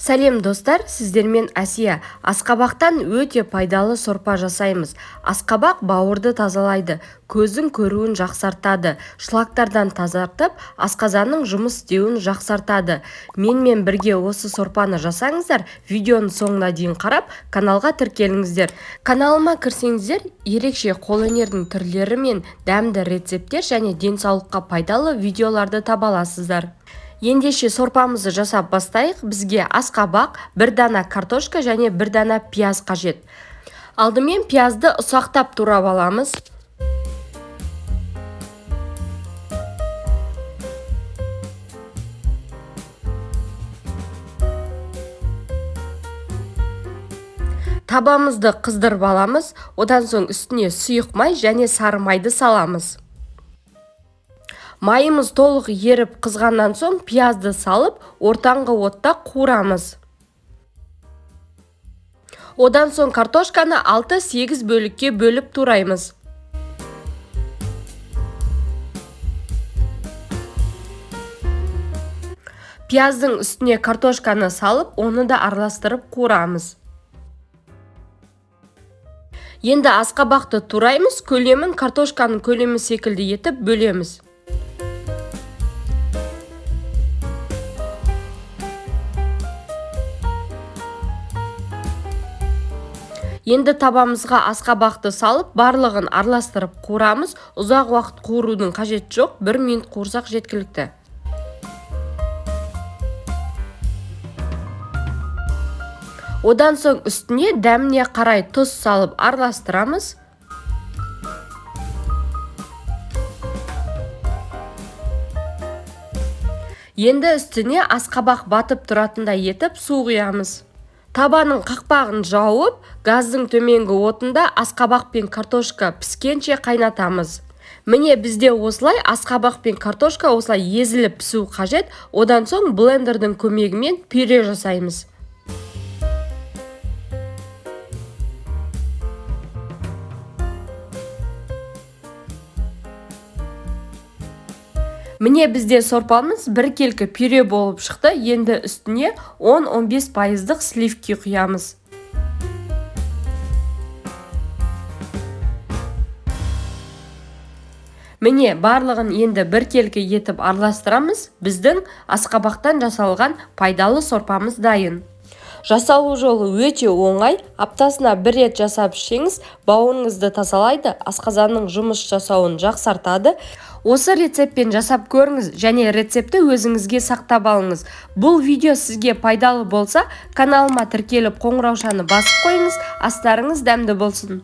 Сәлем достар, сіздермен Әсия. Асқабақтан өте пайдалы сорпа жасаймыз. Асқабақ бауырды тазалайды, көздің көруін жақсартады, шлактардан тазартып, асқазанның жұмыс істеуін жақсартады. Менімен бірге осы сорпаны жасаңыздар, видеоның соңына дейін қарап, каналға тіркеліңіздер. Каналыма кірсеңіздер, ерекше қолөнердің түрлері мен дәмді рецепттер және денсаулыққа пайдалы видеоларды таба аласыздар. Ендеше сорпамызды жасап бастайық. Бізге асқабақ, бір дана картошка және бір дана пияз қажет. Алдымен пиязды ұсақтап турап аламыз. Табамызды қыздырып аламыз. Одан соң үстіне сұйық май және сары майды саламыз. Майымыз толық еріп қызғаннан соң пиязды салып, ортаңғы отта қуырамыз. Одан соң картошканы 6-8 бөлікке бөліп тураймыз. Пияздың үстіне картошканы салып, оны да араластырып қуырамыз. Енді асқабақты тураймыз, көлемін картошканың көлемі секілді етіп бөлеміз. Енді табамызға асқабақты салып, барлығын араластырып қуырамыз. Ұзақ уақыт қуырудың қажеті жоқ, 1 минут қуырсақ жеткілікті. Одан соң үстіне дәміне қарай тұз салып араластырамыз. Енді үстіне асқабақ батып тұратындай етіп су құямыз. Табаның қақпағын жауып, газдың төменгі отында асқабақ пен картошка піскенше қайнатамыз. Міне бізде осылай асқабақ пен картошка осылай езіліп пісу қажет. Одан соң блендердің көмегімен пюре жасаймыз. Міне бізде сорпамыз біркелкі пюре болып шықты. Енді үстіне 10-15 пайыздық сливки құямыз. Міне барлығын енді біркелкі етіп араластырамыз. Біздің асқабақтан жасалған пайдалы сорпамыз дайын. Жасалу жолы өте оңай. Аптасына бір рет жасап ішсеңіз, бауырыңызды тазалайды, асқазанның жұмыс жасауын жақсартады. Осы рецептпен жасап көріңіз және рецептті өзіңізге сақтап алыңыз. Бұл видео сізге пайдалы болса, каналыма тіркеліп қоңыраушаны басып қойыңыз. Астарыңыз дәмді болсын.